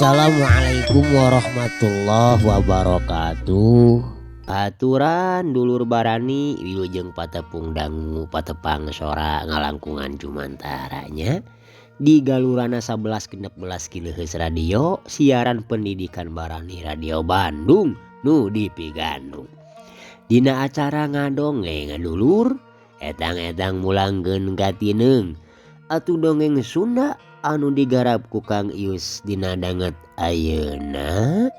Assalamualaikum warahmatullahi wabarakatuh. Aturan dulur barani wilujeng patepung dangu patepang sora ngalangkungan jumantaranya di galurana 1116 kilohertz radio siaran pendidikan Barani Radio Bandung nu dipigandung. Dina acara ngadongeng dulur etang-etang mulangkeun katineung atuh dongeng Sunda anu digarap ku Kang Ius dina danget ayeuna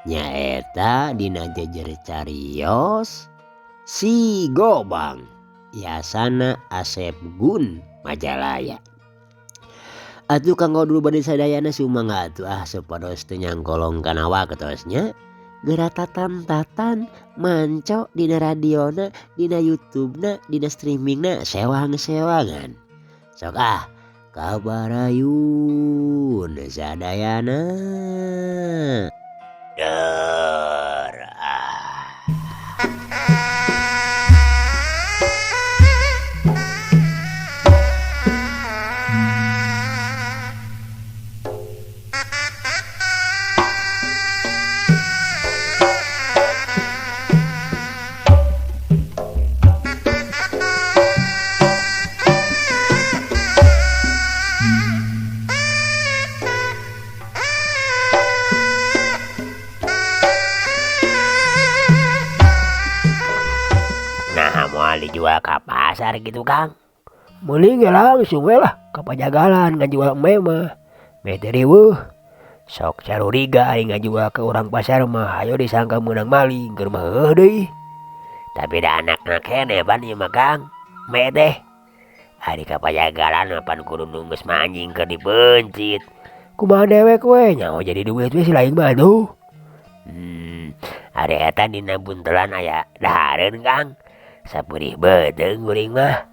nyaeta dina jejer carios Si Gobang yasana Asep Gun Majalaya. Atuh kanggo dulur bade sadayana sumangga atuh ah supados teu nyangkolong kana waktosnya geura tatan-tatan manco dina radiona dina youtubena dina streamingna sewang-sewangan sok ah kabarayun sadayana der ah. Nah moal dijual ka pasar gitu Kang. Meuli ge langsung we lah ka pajagalan ngajual embe mah. Meh teu riweuh. Sok caruriga aing ngajual ka urang pasar mah hayo disangka meunang maling keur mah heueuh deui. Tapi da anakna keneh pan ieu mah Kang. Embe teh. Ari ka pajagalan mah pan kudu nu geus manjing keur dipeuncit. Kumaha dewek we nyaho jadi duit we si lain mah atuh. Ari eta dina buntelan aya dahareun Kang. Sapeurih beuteung kuring mah.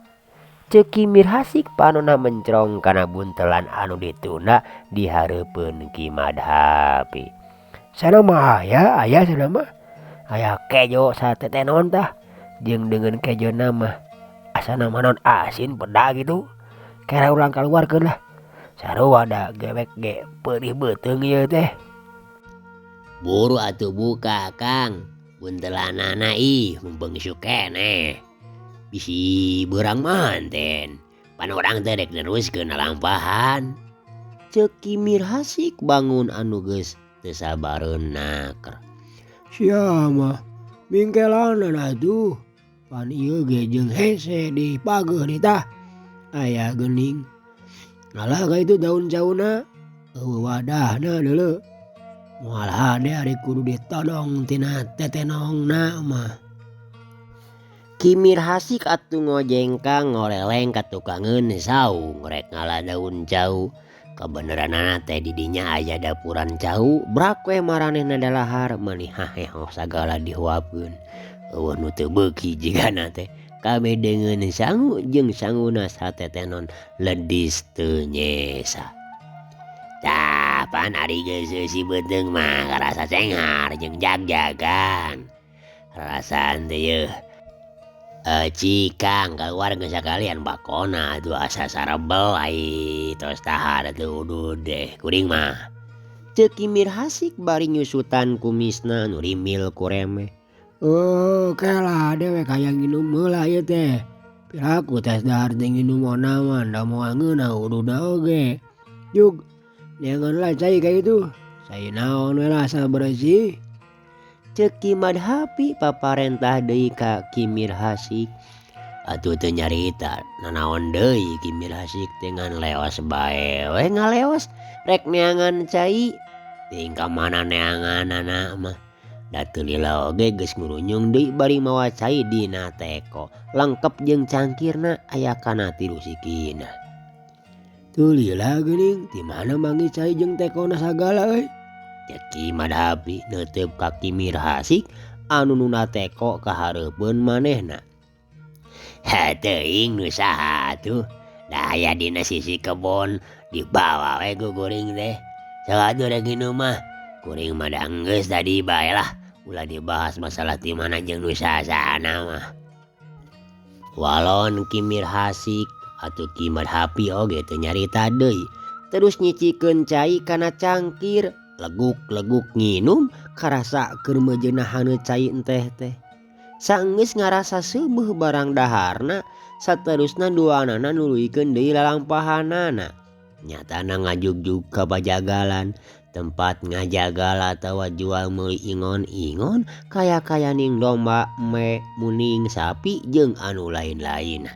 Ceuk Ki Mirhasik panonna mencrong kana buntelan anu ditunda di hareupeun Ki Madhapi. Sana mah aya, aya sana mah. Aya kejo satetenon tah jeung deungeun kejona mah asana mah naon asin peda kitu. Kera urang kaluarkeun lah. Sarua da gewek ge peurih beuteung ieu teh. Buru atuh buka Kang. Buntelanana ih mumpung isuk keneh. Bisi beurang manten. Pan urang teh rek neruskeun lalampahan. Ceuk Ki Mirhasik bangun anu geus teu sabareun naker. Sia mah mingkelanan atuh. Pan ieu ge jeung hese dipageuh di tah. Aya geuning. Ngalah ka itu daun cauna eueuh wadahna deuleu. Moal hade ari kudu ditodong tina tetenongna mah. Ki Mirhasik atuh ngojengkang ngoreleng ka tukangeun saung rek ngala daun cau. Kabeneranana teh di dinya aya dapuran cau brak we maranehna dalahar meuni haheho sagala dihuapkeun. Eueuh nu teu beuki jigana teh kabeh deungeun sangu jeung sanguna satetenon ledis teu nyesa. Tah pan ari geus eusi beuteung mah karasa cenghar jeung jagjagan. Rarasaan teh yeuh. Cikang kaluar geus sakalian bakona atuh asa sarebel ai tos dahar atuh udud deh kuring mah. Ceuk Ki Mirhasik bari nyusutan kumisna nu rimil ku remeh. Oh, kela dewek hayang nginum heula ieu teh. Piraku tes dahar teh nginum ona mah da moal ngeunah ududna oge. Jug neangan lah cai ka itu. Cai naon we lah asal beresih. Ceuk Ki Madhapi paparentah deui ka Ki Mirhasik. Atuh teu nyarita nanaon deui Ki Mirhasik teh ngan leos bae we ngaleos rek neangan cai. Teuing ka mana neanganana mah. Da teu lila oge geus ngurunyung deui bari mawa cai dina teko lengkep jeung cangkirna aya kana tilu sikina. Teu lila geuning ti mana manggih cai jeung tekona sagala euy. Cek Ki Madhapi neuteup ka Ki Mirhasik anu nunda teko ka hareupeun manehna. Heh teuing nu saha atuh da aya dina sisi kebon dibawa we ku kuring teh. Sok atuh rek nginum mah kuring mah da enggeus tadi bae lah ulah dibahas masalah ti mana jeung nu saha-sahana mah. Walon Ki Mirhasik atuh Ki Madhapi oge teu nyarita deui terus nyicikeun cai kana cangkir leguk-leguk nginum karasa keur meujeunna haneut cai enteh teh. Saenggeus ngarasa seubeuh barang daharna saterusna duanana nuluykeun deui lalampahanana. Nyatana ngajugjug ka pajagalan tempat ngajagal atawa jual meuli ingon-ingon kaya-kayaning domba, embe, muning, sapi jeung anu lain-lain.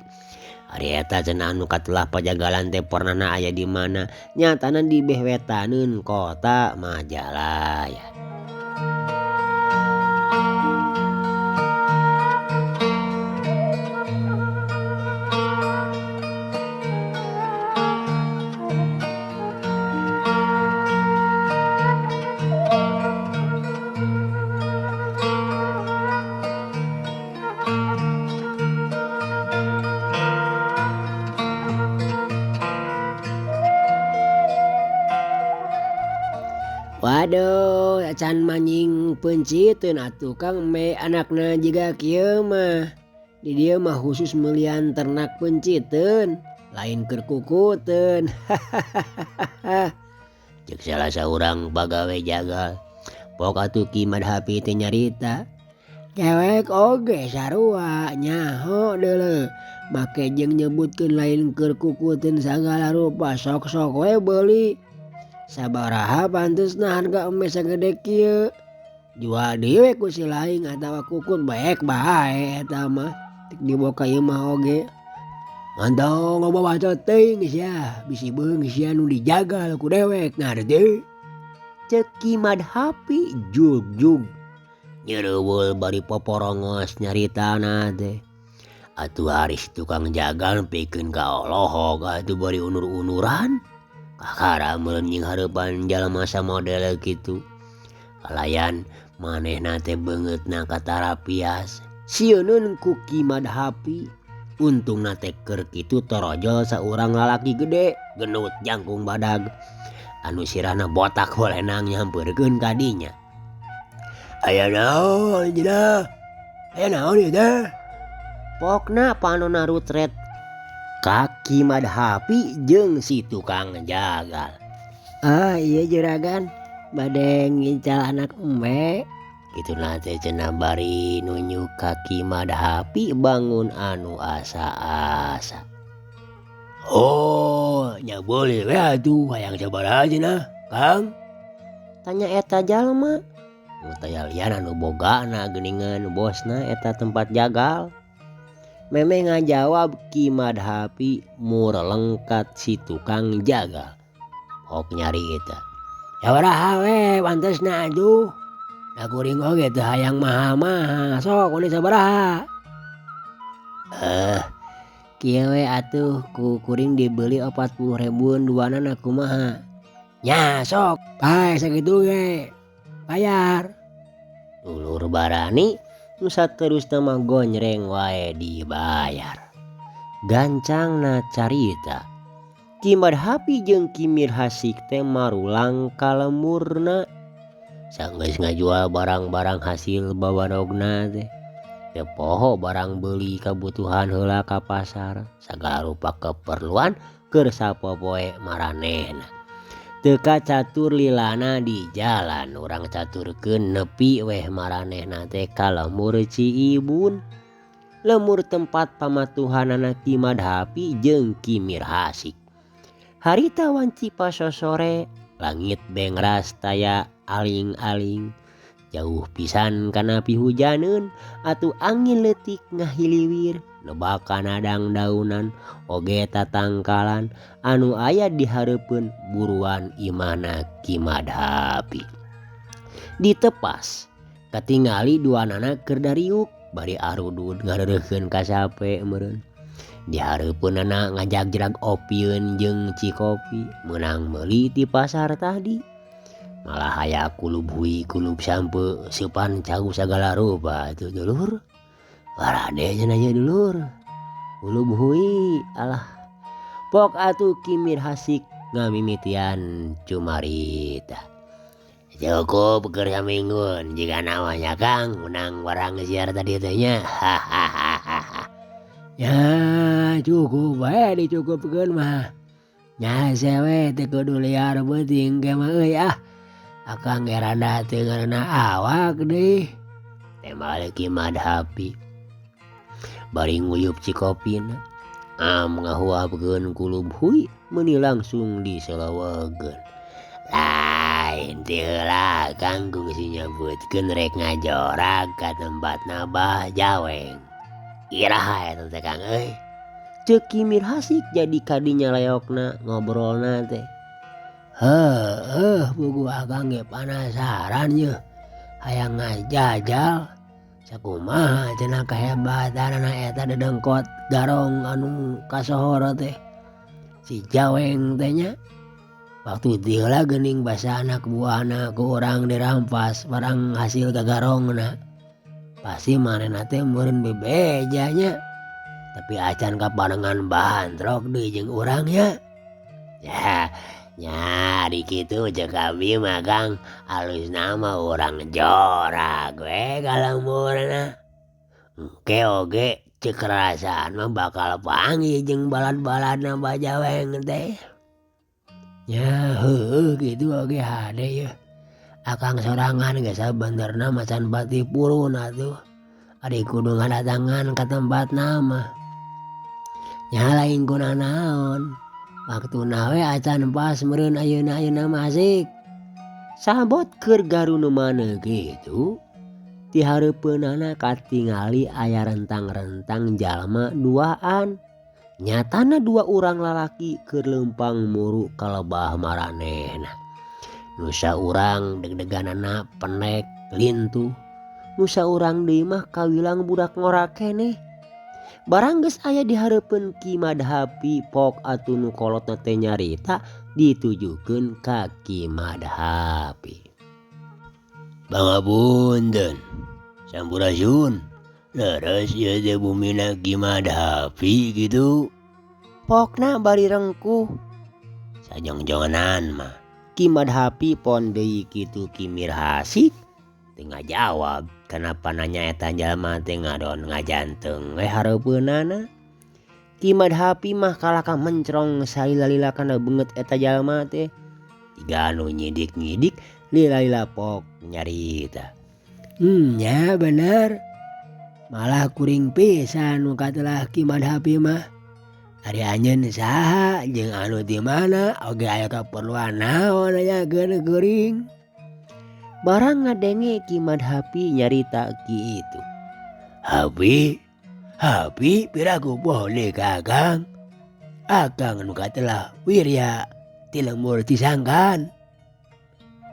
Ari eta cenah anu katelah pajagalan teh pernahna aya di mana nyatana di beh wetaneun kota Majalaya. Waduh acan manjing peunciteun atuh Kang me anakna jiga kieu mah. Di dieu mah khusus meulian ternak peunciteun, lain keur kukuteun. Ceuk salah saurang pagawe jagal. Pok atuh Ki Madhapi teh nyarita. Dewek oge sarua nyaho deuleu make jeung nyebutkeun lain keur kukuteun sagala rupa sok-sok we beuli. Sabaraha pantesna harga embe sagede kieu. Jual deui we ku si laing atawa kukut baek bae eta mah. Tik dibawa ka ieu mah oge. Mantong loba bacot teuing sia, bisi beung sia nu dijagal ku dewek ngarti. Ceuk Ki Madhapi jugjug. Nyereuweul bari poporongos nyaritana teh. Atuh ari si tukang jagal pikeun ka olohok atuh bari unur-unuran. Kakara meureun jeung hareupan jalma samodel kitu. Kalayan manehna teh beungeutna katarapias. Sieuneun ku Ki Madhapi. Untungna teh keur kitu torojol saurang lalaki gede genut jangkung badag. Anu sirahna botak holenang nyampeurkeun ka dinya. Aya naon cenah? Aya naon ieu teh? Pokna panonna rutret ka Ki Madhapi jeung si tukang jagal. Ah iya juragan bade ngincal anak embe. Kituna teh cenah bari nunjuk ka Ki Madhapi bangun anu asa-asa. Oh nya boleh we atuh hayang sabaraha cenah Kang? Tanya eta jalma. Nu taya lian anu bogana geuningan bosna eta tempat jagal. Memeh ngajawab Ki Madhapi murelengkat si tukang jagal. Hok nyari eta. Sabaraha we pantesna atuh? Da kuring oge teu hayang mahal-mahal sok we sabaraha. Kieu we atuh ku kuring dibeli 40 ribuan duanana kumaha? Nya sok bae sakitu ge bayar. Dulur barani nu saterusna mah gonjreng wae dibayar. Gancangna carita. Ki Madhapi jeung Ki Mirhasik teh marulang ka lemurna. Sanggeus ngajual barang-barang hasil babarogna teh. Teu poho barang beuli kabutuhan heula ka pasar. Sagala rupa keperluan keur sapopoe maranehna. Teu kacatur lilana di jalan urang caturkeun nepi weh maranehna teh ka lembur Ciibun. Lembur tempat pamatuhanana Ki Madhapi jeung Ki Mirhasik. Harita wanci pasosore langit bengras taya aling-aling. Jauh pisan kana pihujaneun atuh angin leutik ngahiliwir Nebak kana dangdaunan oge tatangkalan anu aya di hareupeun buruan imahna Ki Madhapi. Ditepas katingali duanana keur dariuk bari arudud ngareureuhkeun ka sape meureun. Di hareupeunana ngajagjrag opieun jeung cikopi meunang meuli ti pasar tadi. Malah aya kulub hui kulub sampe seupan cau sagala rupa atuh dulur. Parade cenah ieu dulur. Kulub hui alah. Pok atuh Ki Mirhasik ngamimitian cumarita. Cukup keur samingguan jigana mah nya Kang menang barang siar tadi teh nya. Hahaha. Ya cukup bae dicukupkeun mah. Nya hese we teu kudu liar beuting ge mah euy ah. Akang ge rada teu ngareunah awak deui. Tembal Ki Madhapi. Bari nguyup cikopina. Am ngahuapkeun kulub hui meuni langsung diselewegeun. Lain ti heula Kang kungsi nyebutkeun rek ngajorag ka tempatna Bah Jaweng. Iraha eta teh Kang euy. Ceuk Ki Mirhasik jadi kadinya leokna ngobrolna teh. Heueuh puguh akang ge panasaran yeuh hayang ngajajal sakumaha cenah kahebatanana eta dedengkot garong anu kasohor teh. Si Jaweng teh nya. Waktu ti heula geuning basa anak buahna ku urang dirampas barang hasil gagarongna. Pasti manehna teh meureun bebeja nya. Tapi acan kaparengan bantrok deui jeung urang nya. Ya, nya ari kitu ceuk abi mah Kang alusna mah urang jorag we ka lemburna. Engke oge ceuk karasaan mah bakal panggih jeung balad-baladna Bah Jaweng teh. Nya heueuh kitu oge hade yeuh. Akang sorangan ge sabenerna mah can pati purun atuh. Ari kudu ngadatangan ka tempatna mah. Nya lain kunanaon. Waktuna we acan pas meureun ayeuna-ayeuna mah asik. Sabot keur garuneumana kitu ti hareupeunana katingali aya rentang-rentang jalma duaan. Nyatana dua urang lalaki keur leumpang muru ka lebah maranehna. Nu saurang deg-deganana penek lintuh. Nu saurang deui mah kawilang budak ngora keneh. Barang geus aya di hareupeun Ki Madhapi pok atuh nu kolotna teh nyarita ditujukeun ka Ki Madhapi. Pangapunten, sampurasun. Leres ieu teh bumina Ki Madhapi kitu. Pokna bari rengkuh. Sajongjongan mah Ki Madhapi pon deui kitu Ki Mirhasik teu ngajawab kenapa nanya eta jalma teh ngadon ngajanteung we hareupeunana. Ki Madhapi mah kalaka mencrong salila-lila kana beungeut eta jalma teh. Tiga anu nyidik-nyidik lila-lila pok nyarita. Nya bener. Malah kuring pisan nu katelah Ki Madhapi mah. Ari anjeun saha jeung anu di mana oge aya kaperluan naon nanyakeun kuring. Barang ngadenge Ki Madhapi nyarita kitu. Hapi, hapi piraku poho deui ka Akang. Akang nu katelah Wirya ti lembur Cisangkan.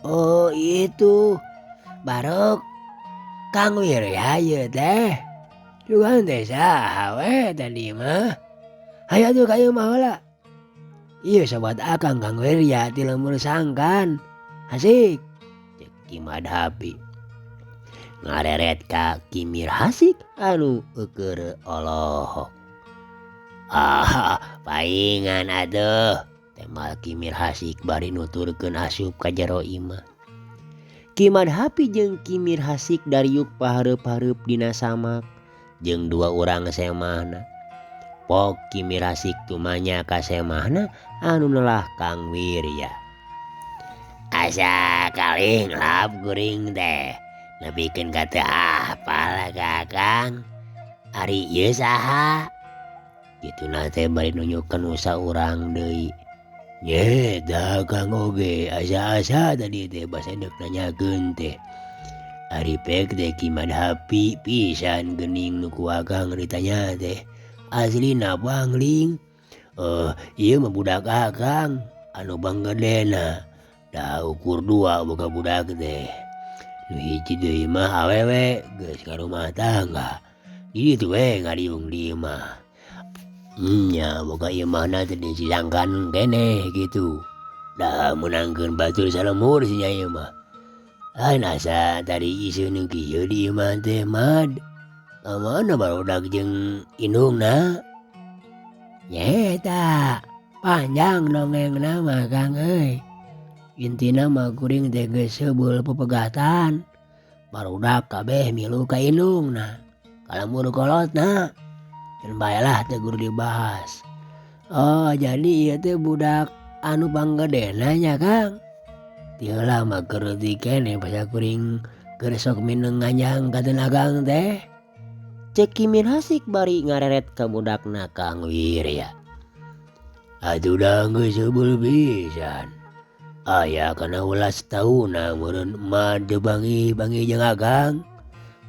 Oh itu barok Kang Wirya ieu teh. Sugan teh saha we tadi mah. Hayu atuh ka ieu mah heula. Ieu sobat Akang Kang Wirya ti lembur Sangkan. Asik. Ceuk Ki Madhapi. Ngareret ka Ki Mirhasik anu eukeureu olohok. Ah, paingan atuh. Temal Ki Mirhasik bari nuturkeun asup ka jero imah. Ki Madhapi jeung Ki Mirhasik dariuk pahareup-hareup dina samak jeung dua urang semahna. Pok Ki Mirhasik tumanya ka semahna anu nelah Kang Wirya. Asa kalinglap kuring teh nepikeun ka teu apal ka Akang. Ari ieu saha? Kituna teh bari nunjukkeun nu saurang deui. Nyeta Kang oge asa-asa tadi teh basa deuk nanyakeun teh. Ari pek teh Ki Madhapi pisan geuning nu ku Akang ditanya teh. Aslina pangling ieu mah budak akang anu panggedena da ukur dua boga budak teh. Nu hiji deui mah awewe geus ngarumah tangga. Di ditu we ngariung di imah. Nya boga imahna teh di Cisangkan keneh kitu. Da meunangkeun batur salembur si Nyai mah. Lain asa tadi iseun nu kieu di imah teh Mad. Ka mana barudak jeung indungna? Nyaeta panjang dongengna mah Kang euy. Intina mah kuring teh geus seubeul pepegatan. Barudak kabeh milu ka indungna. Ka lembur kolotna. Keun bae lah teu kudu dibahas. Oh jadi ieu teh budak anu panggedena nya Kang. Ti heula mah keur leutik keneh basa kuring keur sok mineng nganjang ka akang teh. Cek Ki Mirhasik bari ngareret ka budakna Kang Wirya. Atuh da geus seubeul pisan. Aya kana welas taunna meureun emak teu panggih-panggih jeung akang.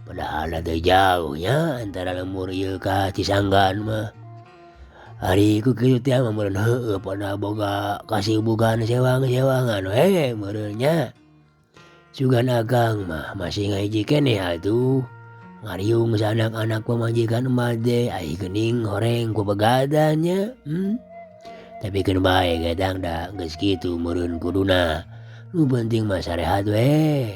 Padahal teu jauh nya antara lembur ieu ka Cisangkan mah. Ari ku kitu teh mah meureun heueuh pada boga kasibukan sewang-sewangan we meureun nya. Sugan akang mah masih ngahiji keneh atuh. Ngariung sanak-anak pamajikan emak teh ai geuning horeng kupegatan nya. Tapi keun bae ge tang da geus kitu meureun kuduna. Nu penting mah sarehat we.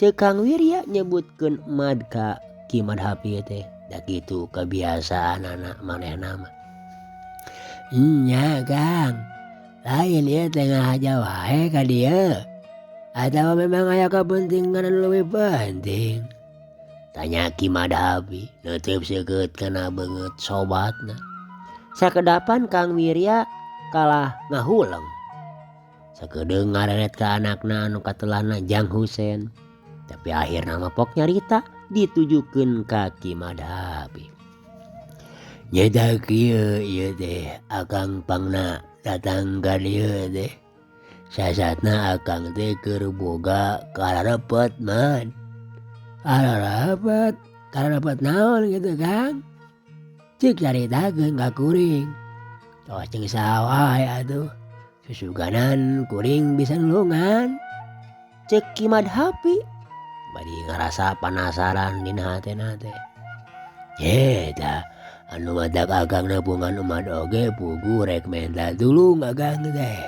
Ceuk Kang Wirya nyebutkeun Mad ka Ki Madhapi teh. Da kitu kebiasaanana manehna mah. Nya Kang, lain ieu teh ngahaja wae ka dieu. Atawa memang aya kapentingan anu leuwih penting. Tanya Ki Madhapi neuteub seukeut kana beungeut sobatna. Sakedapan Kang Wirya kalah ngahuleng. Sakedeung ngareret ka anakna anu katelahna Jang Husen. Tapi akhirna mah pok nyarita ditujukeun ka Ki Madhapi. Nyata kieu ieu teh akang pangna datang ka dieu teh. Sasatna akang teh keur boga kararepet man. Kararepet, kararepet naon kitu Kang? Cik caritakeun ka kuring. Tos jeung saha wae atuh. Susuganan kuring bisa nulungan. Ceuk Ki Madhapi bari ngarasa panasaran dina hatena teh. Eta anu matak akang nepungan umat oge puguh rek menta tulung akang teh.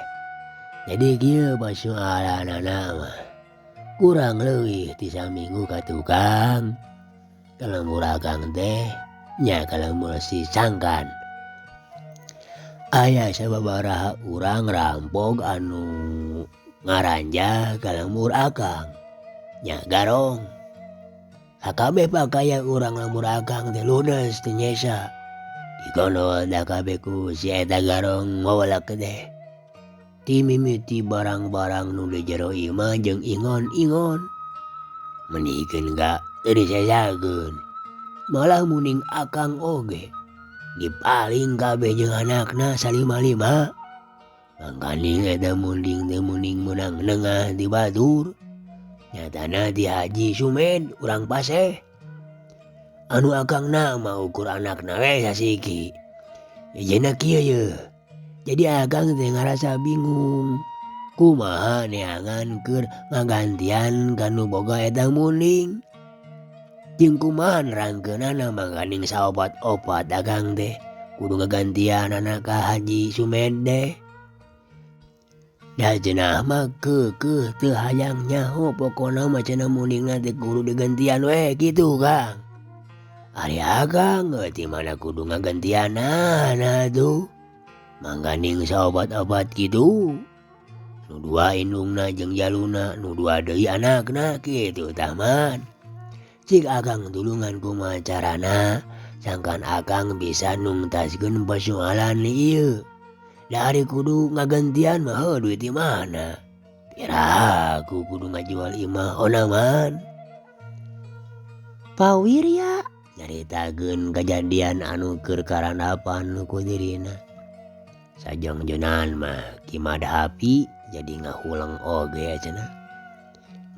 Jadi kieu pasualanana mah. Kurang leuwih ti saminggu ka tukang. Ka lembur akang teh nya ka lembur Cisangkan. Aya sababaraha urang rampog anu ngaranjah ka lembur akang. Nya garong. Sakabeh pakaian urang lembur akang teh ludes teu nyesa. Digono da kabeh ku si eta garong ngawelek teh. Timimiti barang-barang nu di jero imah jeung ingon-ingon. Menikeun ka teu disesakeun. Malah muning akang oge. Dipaling kabeh jeung anakna salima-lima. Mangkaning eta munding teh muning meunang nengah ti batur. Nyatana ti Haji Sumed urang Paseh. Anu akangna mah ukur anakna we sasiki. Jejena kieu yeuh. Jadi akang teh ngarasa bingung. Kumaha neangan keur ngagantian ka nu boga eta munding. Jeung kumaha nerangkeunana mangkaning saopat-opat akang teh kudu ngagantianana ka Haji Sumed teh. Da cenah mah keukeuh teu hayang nyaho pokona mah cenah mundingna teh kudu digantian we kitu Kang. Ari akang ti mana kudu ngagantianana atuh. Mangkaning saopat-opat kitu. Nu dua indungna jeung jaluna, nu dua deui anakna kitu tah man. Cik akang tulungan kumaha carana sangkan akang bisa nungtaskeun persoalan ieu. Da ari kudu ngagantian mah heuh duit ti mana. Piraku kudu ngajual imah onaman. Pa Wirya nyaritakeun kajadian anu keur karandapan ku dirina. Sajongjonan mah Ki Madhapi jadi ngahuleng oge cenah.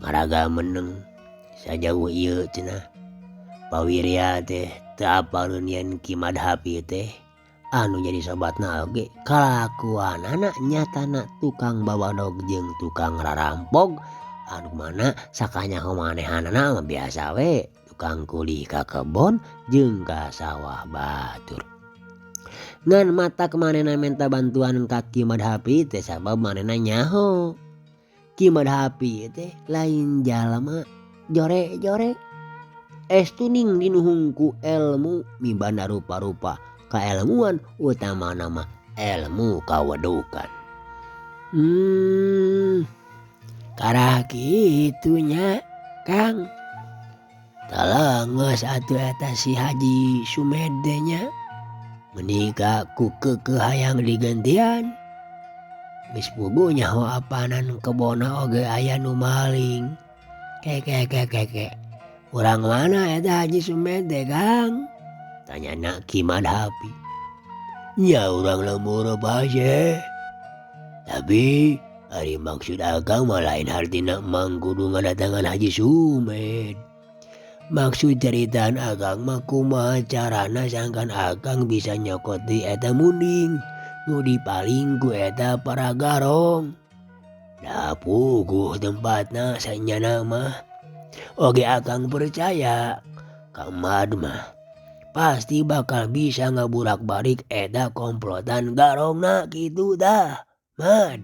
Ngaraga meneng sajauh ieu cenah. Pa Wirya teh Teu apaleun yen Ki Madhapi teh anu jadi sobatna oge kalakuanana nyatana tukang babadog jeung tukang rarampog anu mana sakanyaho manehanana mah biasa we tukang kuli ka kebon jeung ka sawah batur. Ngan matak manehna menta bantuan ka Ki Madhapi teh sabab manehna nyaho Ki Madhapi teh lain jalma jore-jore estuning dinuhung ku elmu mibanda rupa-rupa kaelmuan utamana mah elmu kawedukan. Karah kitu nya Kang. Tah geus atuh eta si Haji Sumed teh nya. Meuni ku keukeuh hayang digantian. Geus puguh nyaho apanan kebonna oge aya nu maling. Ke ke ke ke. Urang mana eta Haji Sumed teh Kang? Tanyana Ki Madhapi. Nya urang lembur Paseh. Tapi ari maksud akang mah lain hartina mang kudu ngadatangan Haji Sumed. Maksud ceritaan akang mah kumaha carana sangkan akang bisa nyokot di eta munding nu dipaling ku eta para garong. Da puguh tempatna sanyana mah. Oge akang percaya Kang Mad mah pasti bakal bisa ngaburak-balik eta komplotan garongna kitu tah Mad.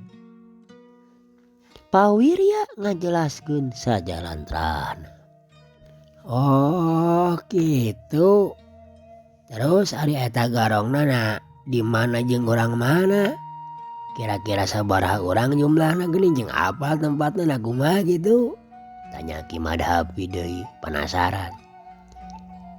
Pa Wirya ngajelaskeun sajalantrahna. Oh gitu. Terus ari eta garongna na di mana jeung urang mana? Kira-kira sabaraha urang jumlahna geuning jeung apal tempatna na kumaha gitu? Tanya Ki Madhapi deui penasaran.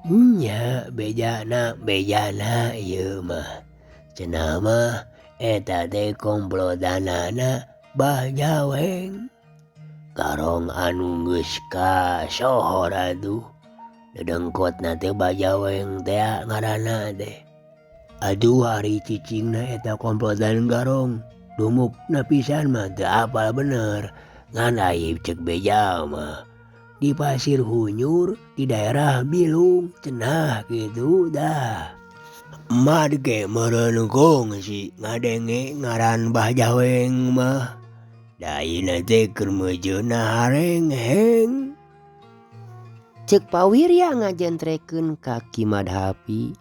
Nya bejana bejana ieu mah. Cenah mah eta teh komplotanana Bah Jaweng. Garong anu geus kasohor atuh. Dedengkotna teh Bah Jaweng teh ngaranna teh. Aduh ari cicingna eta komplotan garong. Dumukna pisan mah teu apal bener. Ngan aib cek beja mah. Di Pasir Hunyur di daerah Bilung cenah kitu dah. Mad ge meureun kungsi ngadenge ngaran Bah Jaweng mah. Da ayeuna teh keur meujeunna harengheng. Ceuk Pa Wirya ngajentrekeun ka Ki Madhapi.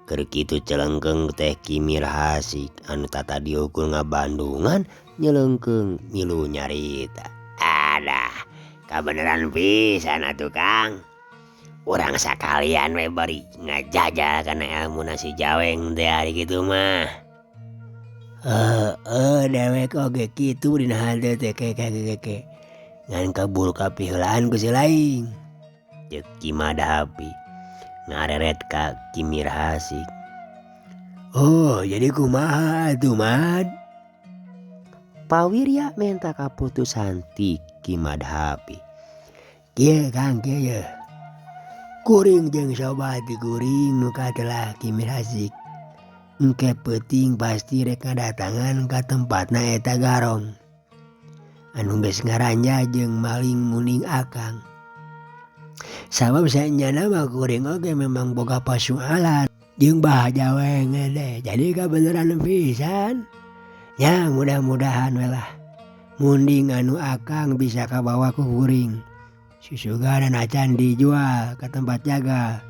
Keur kitu celengkeung teh Ki Mirhasik anu tatadi ukur ngabandungan nyelengkeung milu nyarita. Adah, kabeneran pisan atuh Kang. Urang sakalian we bari ngajajal kana elmuna si Jaweng teh ari kitu mah. Heeh, dewek oge kitu dina hate teh ke ke ke ke. Ngan kaburu kapiheulaan ku si laing. Ceuk Ki Madhapi ngareret ka Ki Mirhasik. Oh, jadi kumaha atuh Mad? Pa Wirya menta kaputusan ti Ki Madhapi. Kieu Kang kieu ye. Kuring jeung sobat kuring nu katelah Ki Mirhasik. Engke peuting pasti rek ngadatangan ka tempatna eta garong. Anu geus ngaranja jeung maling munding akang. Sabab sanyana mah kuring oge memang boga pasualan jeung Bah Jaweng teh. Jadi kabeneran pisan. Ya mudah-mudahan we lah munding anu akang bisa kabawa ku kuring. Susugaran acan dijual ke tempat jaga.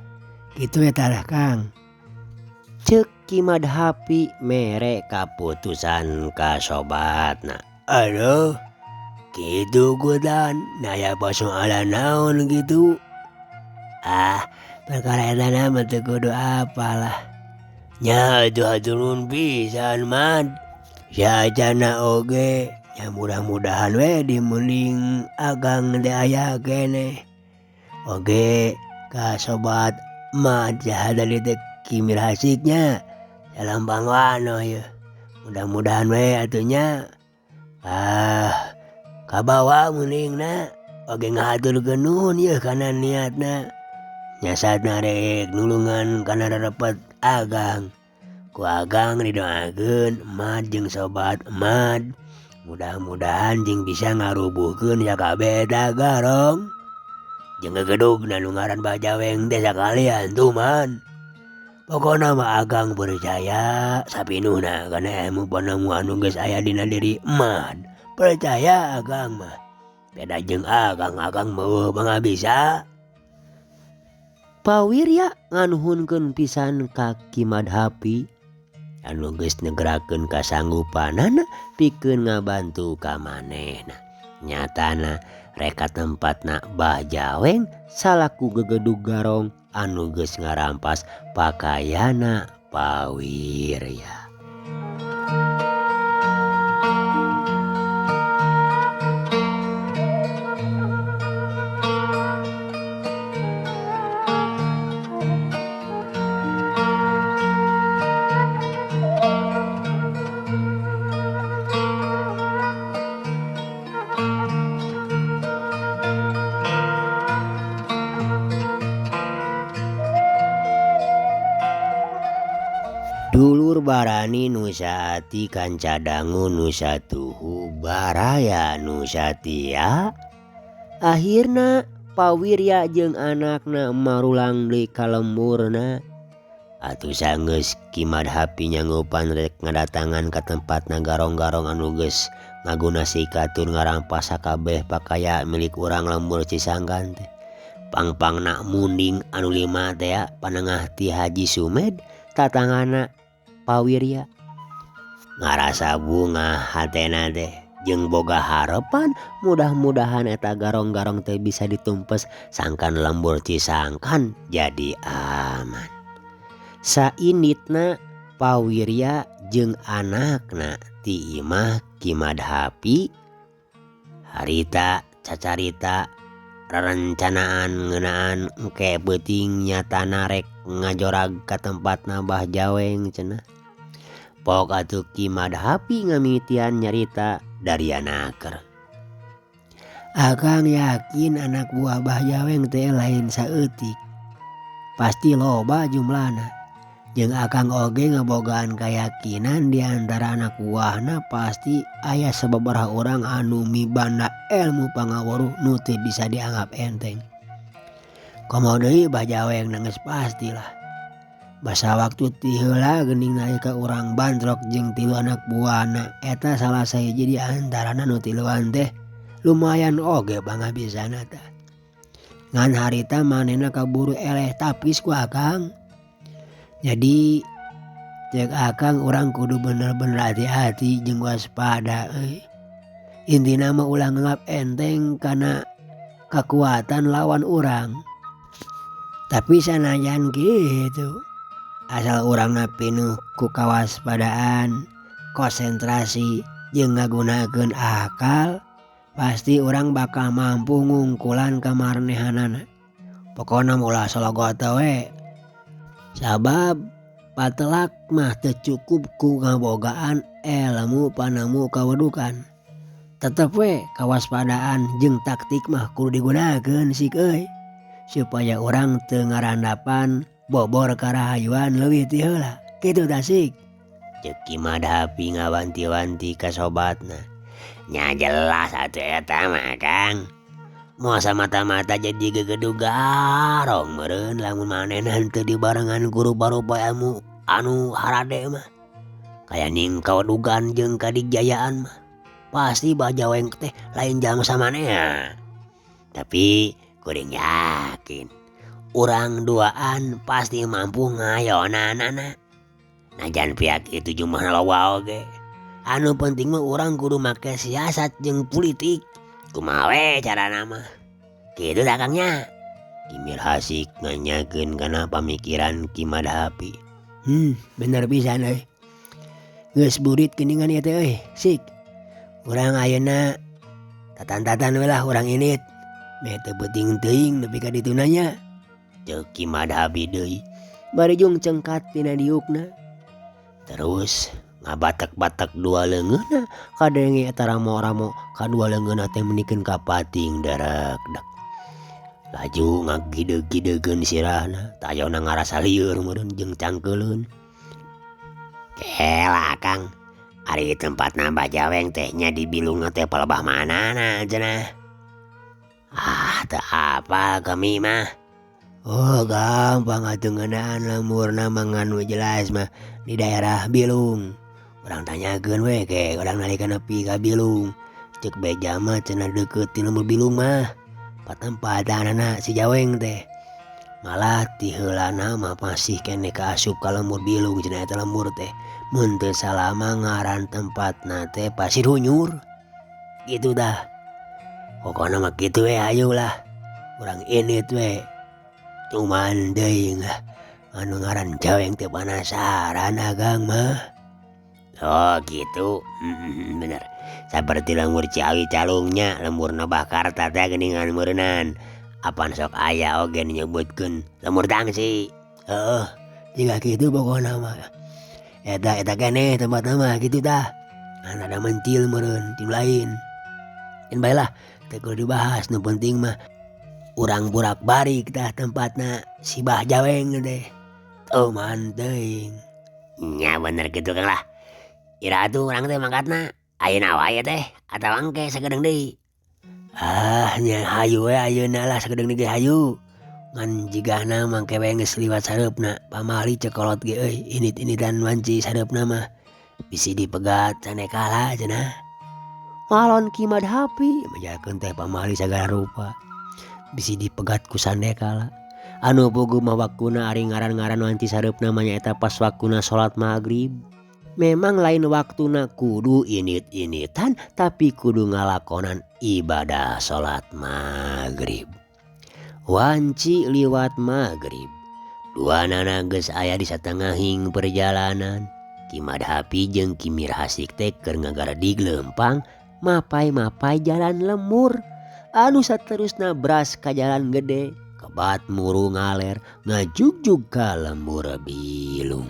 Kitu eta lah Kang. Ceuk Ki Madhapi mere kaputusan ka sobatna. Aduh, kitu kutan naya persoalan naon gitu. Ah, perkara eta mah teu kudu apalah. Nya atuh hatur nuhun pisan Mad. Saacana oge nya mudah-mudahan we di munding akang teh aya keneh. Oge ka sobat Mad saha tadi teh Ki Mirhasiknya. Salam pangwano yeuh. Mudah-mudahan we atuh nya. Ah, kabawa mundingna oge ngahaturkeun nuhun yeuh kana niatna. Nyasatna rek nulungan kana rerepet akang. Ku akang didoakeun Mad jeung sobat Mad. Mudah-mudahan jeung bisa ngarubuhkeun sakabeh eta garong. Jeung gegedugna nu ngaran Bah Jaweng teh sakalian tuman. Pokona mah Akang percaya sapinuhna kana ilmu panemu anu geus aya dina diri Eman. Percaya Akang mah. Beda jeung Akang, Akang mah eueuh pangabisa. Pa Wirya nganuhunkeun pisan ka Ki Madhapi anu geus negerakeun kasanggupanana pikeun ngabantu ka manehna. Nyatana rek ka tempatna Bah Jaweng salaku gegedug garong anu geus ngarampas pakaianna Pa Wirya. Dulur barani nu saati kanca dangu nu satuhu baraya nu satia. Akhirna Pa Wirya jeung anakna marulang deui ka lemburna. Atuh sanggeus Ki Madhapi nyanggupan rek ngadatangan ka tempatna garong-garong anu geus ngaguna sikatur ngarampas sakabeh pakaya milik urang lembur Cisangkan teh. Pangpangna munding anu lima teh panengah ti Haji Sumed tatangana Pa Wirya. Ngarasa bungah hatena teh jeung boga harepan mudah-mudahan eta garong-garong teh bisa ditumpes sangkan lembur Cisangkan jadi aman. Sainditna Pa Wirya jeung anakna ti imah Ki Madhapi harita cacarita rerencanaan ngeunaan engke peuting nyatana rek ngajorag ka tempatna Bah Jaweng cenah. Pok atuh Ki Madhapi ngamimitian nyarita darianaker. Akang yakin anak buah Bah Jaweng teh lain saeutik. Pasti loba jumlahna. Jeung akang oge ngabogaan kayakinan di antara anak buahna pasti aya sababaraha urang anu mibanda ilmu pangaweruh nu teu bisa dianggap enteng. Komo deui Bah Jaweng geus pastilah. Basa waktu ti heula geuning nalika urang bantrok jeung tilu anak buahna eta salah sahiji di antarana nu tiluan teh lumayan oge pangabisana tah. Ngan harita manehna kaburu eleh tapis ku akang. Jadi cek akang urang kudu bener-bener hati-hati jeung waspada euy. Intina mah ulah nganggap enteng kana kakuatan lawan urang. Tapi sanajan kitu asal urangna pinuh ku kawaspadaan, konsentrasi jeung ngagunakeun akal, pasti urang bakal mampu ngungkulan ka marenehanana. Pokona mah ulah sologoto we. Sabab patelak mah teu cukup ku ngabogaan elmu panemu kawedukan. Tetep we kawaspadaan jeung taktik mah kudu digunakeun sik euy, supaya urang teu ngarandapan bobor karahayuan leuwih ti heula. Kitu tah sik. Ceuk Ki Madhapi ngawanti-wanti ka sobatna. Nya jelas atuh eta mah Kang. Moal samata-mata jadi gegedug garong meureun lamun manehna teu dibarengan ku rupa-rupa ilmu anu harade mah. Kaya ning kawedugan jeung kadigjayaan mah. Pasti Bah Jaweng teh lain jalma samanea. Tapi kuring yakin urang duaan pasti mampu ngayonanana. Najan pihak itu jumlahna loba oge. Anu penting mah urang kudu make siasat jeung politik. Kumaha we carana mah. Kitu tah Kang nya. Ki Mirhasik nanyakeun kana pamikiran Ki Madhapi. Bener pisan euy. Geus burit geuningan ieu teh euy, sik. Urang ayeuna tatan-tatan we lah urang indit. Meh teu peuting teuing nepi ka dituna nya. Ceuk Ki Madhapi deui. Bari jung cengkat tina diukna. Terus ngabatek-batek dua leungeunna kadenge eta ramo-ramo kadua leungeunna teh menikeun ka pating darekdek. Laju ngagideg-gidegeun sirahna, tayona ngarasa lieur meureun jeung cangkeuleun. Kela Kang, ari tempatna Bah Jaweng teh nya di bilungna teh palebah manana cenah. Ah teu apal Apal kami mah. Oh gampang atuh ngeunaan lemburna mah ngan nu jelas mah di daerah Bilung. Urang tanyakeun we ke urang nalika nepi ka Bilung. Cek beja mah cenah deukeut ti lembur Bilung mah. Patempatanana si Jaweng teh. Malah ti heulana mah masih keneh kaasup ka lembur Bilung cenah eta lembur teh. Mun teu salah mah ngaran tempatna teh Pasir Hunyur. Kitu tah. Pokona mah kitu we hayu lah. Urang indit we. Cuman teuing lah anu ngaran Jaweng teh panasaran agang mah. Oh gitu, bener. Saperti lembur Ciawi Calungnya, lembur Bakarta teh geuningan meureunnan. Apan sok aya oge nu nyebutkeun lembur Tangsi. Heeh, jiga kitu pokona mah. Eta eta keneh tempatna mah kitu tah. Ngan rada mencil meureun ti nu lain. Keun bae lah teu kudu dibahas nu penting mah urang burak barik tah tempatna si Bah Jaweng teh. Teuman teuing. Nya bener kitu Kang lah. Iraha atuh urang teh mangkatna? Ayeuna wae teh atawa engke sakedeung deui? Ah nya hayu we ayeuna lah sakedeung deui ge hayu. Ngan jigana mah engke we geus liwat sareupna pamali cek kolot ge euy indit-inditan wanci sareupna mah. Bisi dipegat sandekala cenah. Ngalon Ki Madhapi majalkeun teh pamali sagala rupa. Bisi dipegat ku sandekala. Anu puguh mah waktuna ari ngaran-ngaran wanci sareupna mah nyaeta pas waktuna salat magrib. Memang lain waktuna kudu indit-inditan tapi kudu ngalakonan ibadah salat magrib. Wanci liwat magrib. Duanana geus aya di satengahing perjalanan. Ki Madhapi jeung Ki Mirhasik teh keur ngagaredig leumpang mapai-mapai jalan lembur. Anu saterusna bras ka jalan gede, kebat muru ngaler ngajugjug ka lembur Bilung.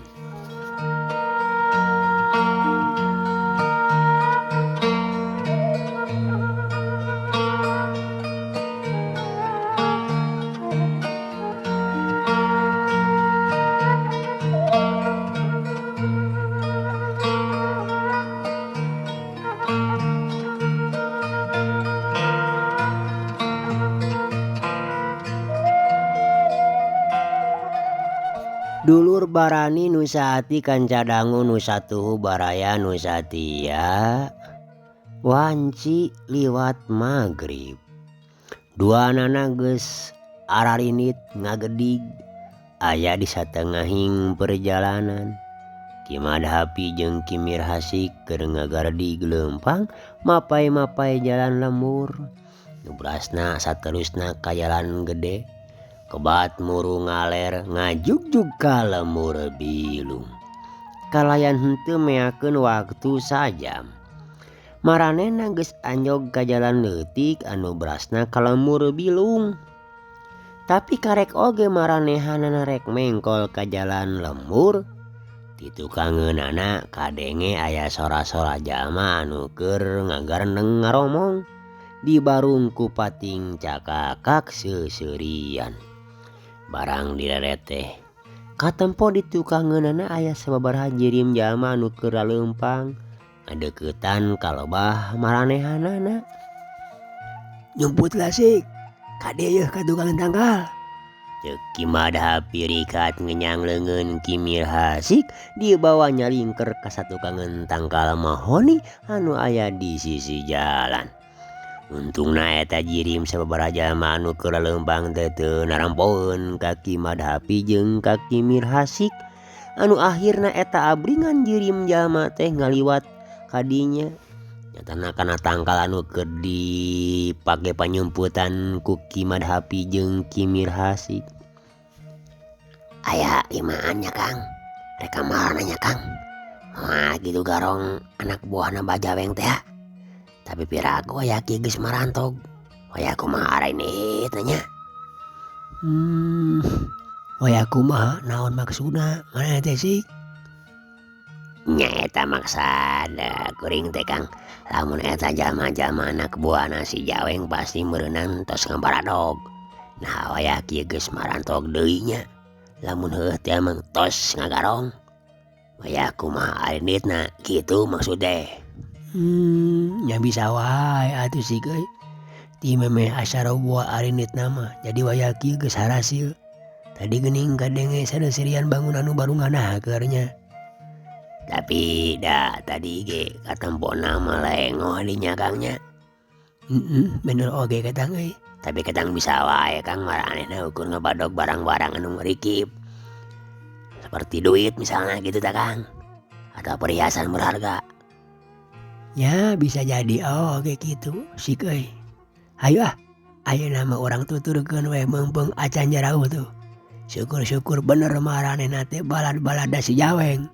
Dulur barani nu saati kanca dangu nu satuhu baraya nu satia wanci liwat magrib. Duanana geus ararinit ngagedig aya di satengahing perjalanan. Ki Madhapi jeung Ki Mirhasik keur ngagaredig leumpang mapai-mapai jalan lembur. Nu brasna saterusna ka jalan gede. Kebat muru ngaler ngajugjug ka lembur Bilung. Kalayan henteu meakeun waktu sajam. Maranehna geus anjog ka jalan leutik anu brasna ka lembur Bilung. Tapi karek oge maranehanana rek mengkol ka jalan lembur. Di tukangeunana kadenge aya sora-sora jalma anu keur ngagareneng ngaromong. Di barung ku pating cakakak seuseurian. Barang direret teh katempo di tukangeunana aya sababaraha jirim jalma anu keur laleumpang ngadeuketan ka lobah maranehanana. Nyumput lah sik ka dieu yeuh ka tukang tangkal. Ceuk Ki Madhapi rikat ngenyang leungeun Ki Mirhasik dibawa nyalingker ka satukangeun tangkal mahoni anu aya di sisi jalan. Untungna eta jirim sababaraha jalma anu keur laleumpang teh teu narampoeun ka Ki Madhapi jeung ka Ki Mirhasik. Anu akhirna eta abringan jirim jalma teh ngaliwat ka dinya. Nyatana kana tangkal anu keur dipake panyumputan ku Ki Madhapi jeung Ki Mirhasik. Aya limaan nya Kang, rek ka mana nya Kang? Wah kitu garong anak buahna Bah Jaweng teh. Tapi piraku aya kieu geus marantog. Waya kumaha arainit nya? Waya kumaha naon maksudna maneh teh sik? Nya eta maksad kuring teh Kang. Lamun eta jalma-jalma anak buahna si Jaweng pasti meureunan tos ngabaradog. Nah waya kieu geus marantog deui nya. Lamun heueuh teh mah tos ngagarong. Waya kumaha arinditna kitu maksud teh. Nya bisa wae atuh sik euy. Ti memeh asa roboh arinditna mah jadi wayah kieu geus harasil. Tadi geuning kadenge saneuserian bangunan nu baru nganaker nya. Tapi da tadi ge katempona mah lengoh dinya Kang nya. Heeh, bener oge ketang euy. Tapi ketang bisa wae Kang maranehna ukur ngebadog barang-barang anu rikip. Seperti duit misalnya gitu tah Kang. Atau perhiasan berharga. Ya bisa jadi oge kitu sik euy. Hayu ah, ayeuna mah urang tuturkeun we meungpeung acan jarauh tuh. Syukur-syukur bener maranehna teh balad-balada si Jaweng.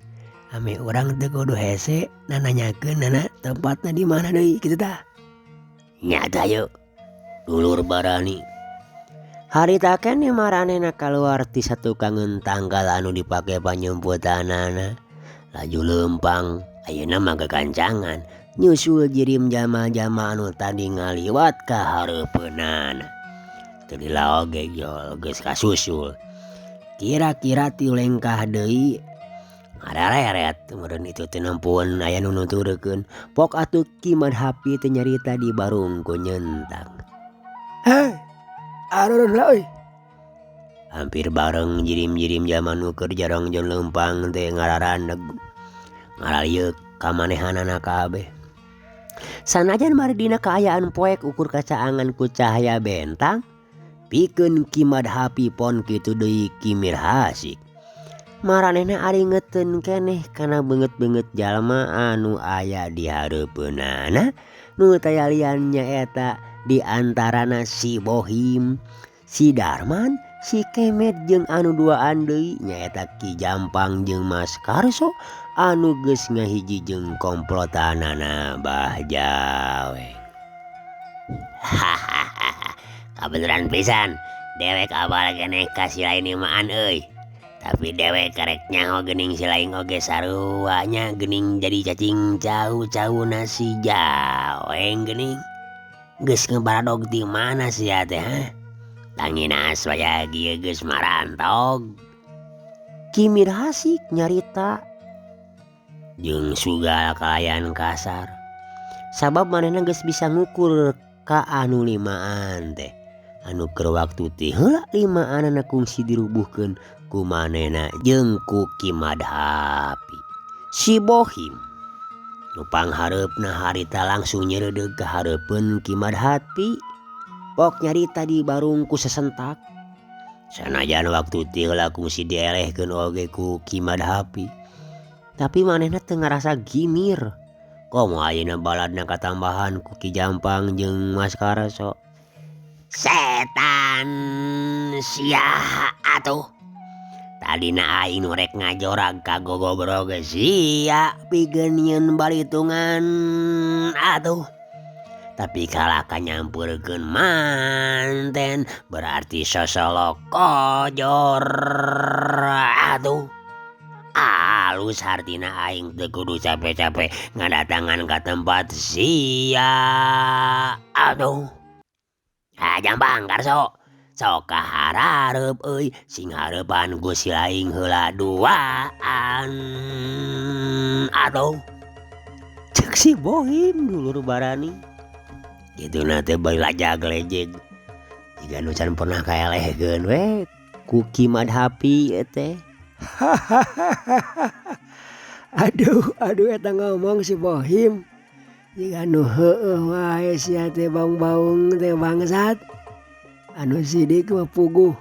Ameh urang teu kudu hese nananyakeun tempatna di mana deui kitu tah. Nya atuh hayu. Dulur barani. Harita keneh maranehna kaluar ti satukangeun tangkal anu dipake panyumputanana. Laju leumpang ayeuna mah gagancangan nyusul jirim jalma-jalma anu tadi ngaliwat ka hareupeunana. Teu lila oge jol geus kasusul. Kira-kira tilu lengkah deui ngarareret meureun itu teh nempuan aya nu nuturkeun. Pok atuh Ki Madhapi teh nyarita di barung ku nyentak. Hei, areureun heula euy. Hampir bareng jirim-jirim jalma nu keur jarongjon leumpang teh ngararandeg. Ngaralieuk ka manehanana kabeh. Sanajan bari dina kaayaan poek ukur kacaangan ku cahaya bentang, pikeun Ki Madhapi pon kitu deui Ki Mirhasik. Maranehna ari ngeteun keneh kana beungeut-beungeut jalma anu aya di hareupeunana nu taya lian nyaeta di antarana si Bohim, si Darman, si Kemet jeung anu duaan deui nyaeta Ki Jampang jeung Mas Karso anu geus ngahiji jeung komplotanana Bah Jaweng. Hahaha, kabeneran pisan dewek apal keneh ka si lain imaan euy. Tapi dewek karek nyaho geuning si lain oge sarua nya geuning jadi cacing cau-cauna si Jaweng geuning. Geus ngebaradog ti mana sia teh ha? Tanginas wayah kieu geus marantog. Ki Mirhasik nyarita jeung sugal kalayan kasar. Sabab manehna geus bisa ngukur ka anu limaan teh. Anu keur waktu ti heula limaanana kungsi dirubuhkeun ku manehna jeung ku Ki Madhapi. Si Bohim nu panghareupna harita langsung nyereudeuh ka hareupeun Ki Madhapi. Pok nyarita di barung ku sesentak. Sanajan waktu ti heula kungsi dielehkeun oge ku Ki Madhapi. Tapi manehna teu ngarasa gimir. Komo ayeuna baladna katambahan ku Ki Jampang jeung Mas Karso. Setan sia atuh. Tadina aing nu rek ngajorag ka gogobrog sia pikeun nyieun balitungan atuh. Tapi kalah kanyampeurkeun manten berarti sosolok kojor atuh. Alus hartina aing teu kudu capek-capek ngadatangan ka tempat sia atuh. Ah Jampang Karso sok ka harareup euy sing hareupan ku si laing heula duaan atuh. Ceuk si Bohim dulur barani. Kituna teh bari lajag lejeg. Jiga nu can pernah kaelehkeun we ku Ki Madhapi teh. Aduh, aduh eta ngomong si Bohim. Jiga nu heueuh wae sia teh baung-baung teh bangsat. Anu sidik mah puguh.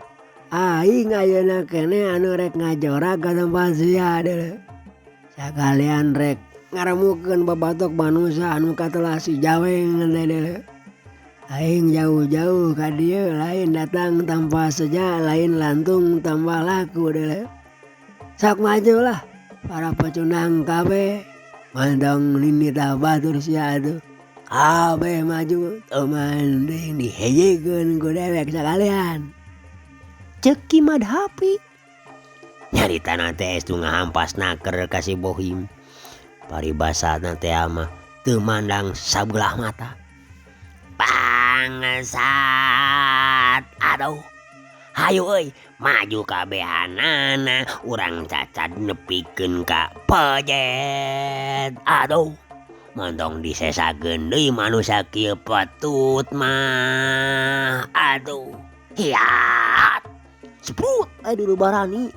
Aing ayeuna keneh anu rek ngajorag ka tempat sia deuleu. Sakalian rek ngaremukeun babatok manusa anu katelah si Jaweng teh deuleu. Aing jauh-jauh ka dieu lain datang tanpa seja, lain lantung tambah laku deuleu. Sok maju lah para pecundang kabeh. Mantong ninita batur sia atuh. Kabeh maju teman deui dihejikeun ku dewek sakalian. Ceuk Ki Madhapi. Nyaritana teh estu ngahampas naker ka si Bohim. Paribasana teh mah teu mandang sabelah mata. Bangsat aduh. Hayu euy maju kabehanana urang cacad nepikeun ka pejet aduh. Montong disesakeun deui manusia kieu patut mah. Aduh, hiat. Seprut aduh barani.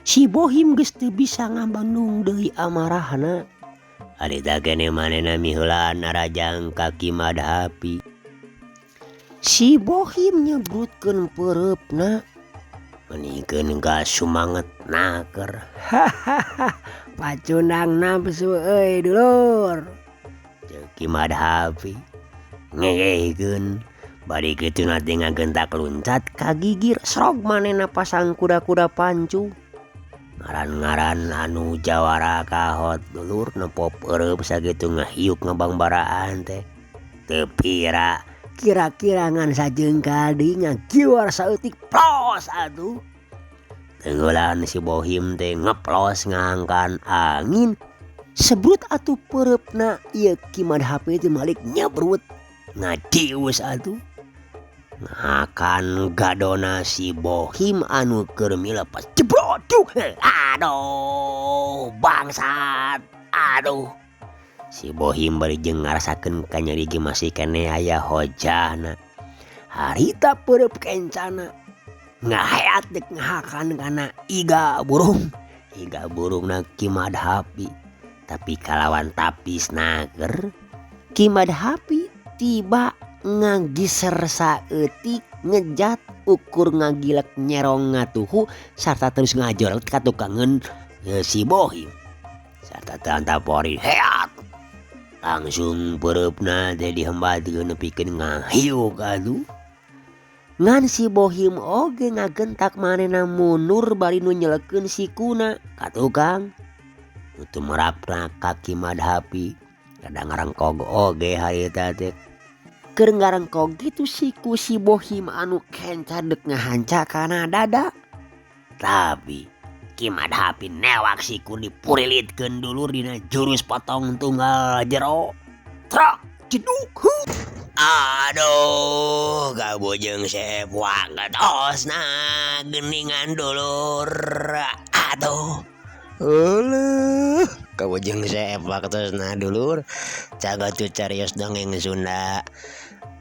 Si Bohim geus teu bisa ngabandung deui amarahna. Harita keneh manehna miheulaan narajang ka Ki Madhapi. Si Bohim nyebrutkeun peureupna menikeun ka sumanget naker. Hahaha, pacundang nafsu euy dulur. Ceuk Ki Madhapi ngegehkeun bari kituna teh ngagentak luncat ka gigir srog manehna pasang kuda-kuda pancung. Ngaran-ngaran anu jawara kahot dulur nempo peureub sakitu ngahiuk ngabangbaraan teh. Teu pira kira-kira ngan sajengkal deui ngagiwar saeutik plos atuh. Tenggelan si Bohim teh ngeplos ngangkan angin. Sebrut atuh peureupna ieu Ki Madhapi teh malik nyebrut ngadius atuh. Ngakan gadona si Bohim anu keur milepas jebroduk. Aduh bangsat, aduh. Si Bohim bari jeung ngarasakeun kanyeri ge masih keneh aya hojahna. Harita peureub kencana ngaheat deuk ngahakan kana iga burung. Iga burungna Ki Madhapi tapi kalawan tapis nager. Ki Madhapi tiba ngagiser saeutik ngejat ukur ngagilek nyerong ngatuhu sarta terus ngajorot ka tukangeun si Bohim. Sarta tantapori heat. Langsung peureupna teh dihembatkeun nepikeun ngahiuk atuh. Ngan si Bohim oge ngagentak manehna mundur bari nu nyelekeun sikuna ka tukang. Nu teu merapna ka Ki Madhapi rada ngarengkog oge harita teh. Keur ngarengkog kitu siku si Bohim anu kenca deuk ngahanca kana dada. Tapi Ki Madhapi newak siku dipurilitkeun dulur dina jurus potong tunggal jero. Trok jeduk. Aduh, kabujeng seep wagetosna geuningan dulur. Aduh. Euleuh, kabujeng seep waktosna dulur. Cagatu carios dongeng Sunda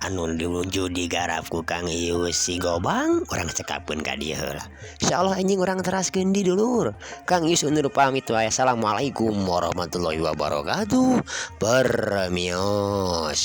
anu diluju digarap ku Kang Ius si Gobang, urang cekapkeun ka dieu heula. Insyaallah anjing urang teraskeun di dulur. Kang Ius undur pamit wae. Assalamualaikum warahmatullahi wabarakatuh. Permios.